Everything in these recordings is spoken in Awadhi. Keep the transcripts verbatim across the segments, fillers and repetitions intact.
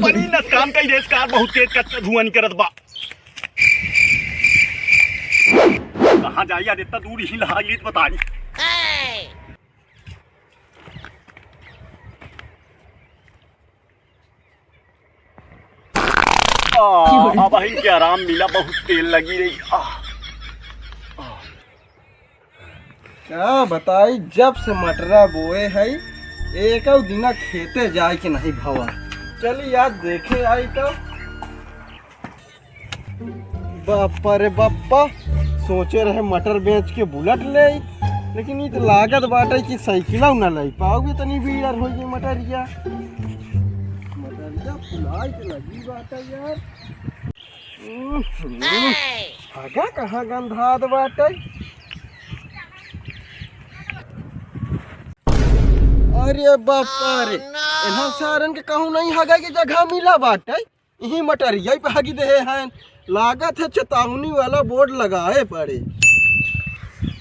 अरे नसकान कई देस कार, बहुत तेज कच्चा धुआं निकरत बा। कहाँ जाई यार, इतना दूर ही लहाई लेत बताई। आ, अब इनके आराम मिला, बहुत तेल लगी रही। आ, आ। का बताई, जब से मटरा बोए है, एकौ दिना खेते जाए के नहीं भवा। चली यार, देखे आई तो। बाप्पा रे बाप्पा, सोचे रहे मटर बेच के बुलेट ले आई, लेकिन ई तो लागत बाटे कि साइकिलौ न ले पाओगे, तनी भीड़ होई गई मटरिया। मटरिया फुलाई के लगी बाटे यार। उम्म, हगा कहाँ गंधात बाटे? अरे बाप्पा रे, इन्हां सारन के कहूँ नहीं हगा के जगह मिला बाटे। इही मटरिया पे हगी देहे हैं। लागत है चेतावनी वाला बोर्ड लगाए पड़े।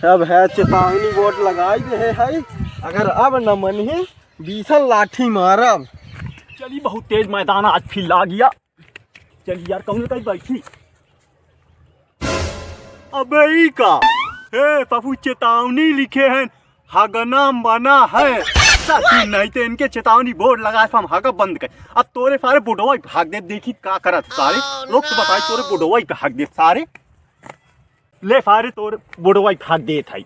अब है चेतावनी बोर्ड लगाई देहे है, अगर अब न मनही, बीसन लाठी मारब। चली, बहुत तेज मैदान आज फिर लाग गया। चली यार, कौन कहीं बैठी? अबे ई का? ए, पप्पू चेतावनी लिखे हैं, हगना मना है। ससुर नहीं तो इनके चेतावनी बोर्ड लगाए हम हगा बंद कर। अब तोरे सारे बोर्डवा ही भाग दे, देखी का करत सारे। लोग तो बताई तोरे बोर्डवा ही भाग दे सारे। ले सारे तोरे बोर्डवा ही भाग दे थाई।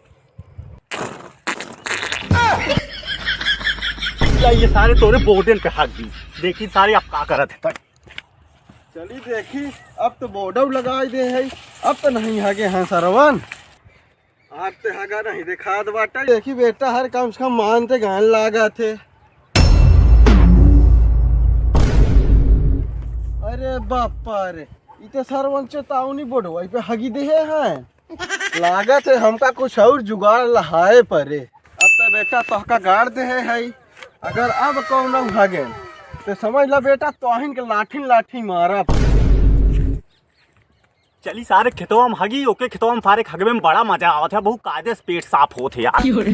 या ये सारे तोरे बोर्डन पे हाथ दी। देखी सारे अब का करत है। चली देखी, अब तो बोर्डव लगाई दे है, अब तो नहीं हगे हैं सरवन। आज ते हगा नहीं देखात बाटे। देखी बेटा, हर कम से कम मान ते गान लागत है। अरे बाप्पा रे, ई ते सरवन चेतावनी बोर्डवा पे हगी देहे हैं। लागत है हमका कुछ और जुगाड़ लहाए पड़े। अब तो बेटा तोहका गाड़ देहे है, अगर अब कौनो हगेन तो समझ ला बेटा, तोहिन के लाठिन लाठी मारब। चली सारे खेतवा में हगी, ओके खेतवा में सारे हगवे में बड़ा मजा आवत है, बहुत कायदे से पेट साफ होत है यार। क्यों रे?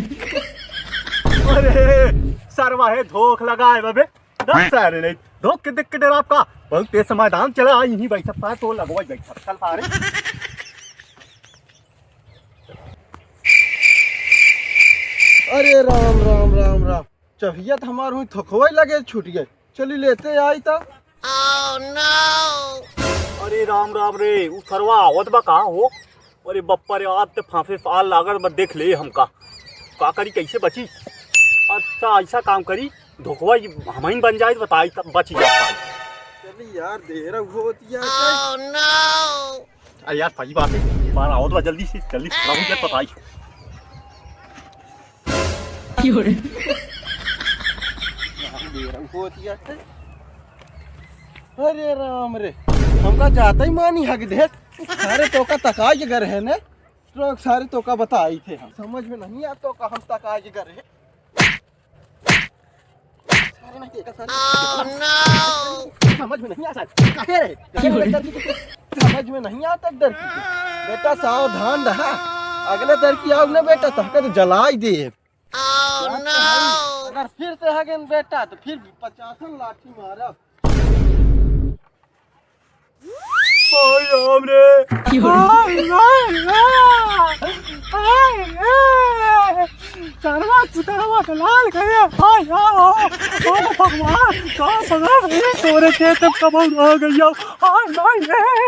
अरे सरवा है धोख लगाए बबे, दस सारे नहीं धोख के देख के डराब का, बहुत तेज समाधान चला, आई यहीं बैठा पा तो लगवा बैठा चल सारे। अरे राम राम राम राम, चभिया तो हमार हुई थोकवा ही लगे छूट गए। चली लेते आई ता। अरे राम राम रे, उ सरवा आवत बा का हो? अरे बप्पा रे, आज ते फांफे साल लागत बा, देख ले हमका। का करी, कैसे बची? अच्छा, ऐसा काम करी, धोखवा ही हमइन बन जाए, बताई तब बची जाए। चली यार, देर होती है। अरे यार, सही बात है, बार आवत बा, जल्दी से, जल्दी से, जल्दी से बताई। क्यों रे? अरे राम रे, हमका जाता ही मानी हग दे। सारे तोका तकाई के घर है ने, ट्रक सारे तोका बताई थे हम। समझ में नहीं आ तोका हम तकाई के घर है। सारे नहीं देखा, सारे। समझ में नहीं आ सारे। काहे रे? काहे रे डर की? समझ में नहीं आता डर की। बेटा सावधान रहा, अगले डर की आओ ना बेटा, तहका तो जलाई दे। अगर फिर से हगेन बेटा, तो फिर पचासन लाठी मारब। ओए राम रे। हाय, हाय, हाय। हाय, हाय। चरवा कुतरवा के लाल करे। हाय, हाय, हाय। ओ भगवान, का सजा भई तोरे के तब कबूल हो गई हो। हाय, हाय, हाय।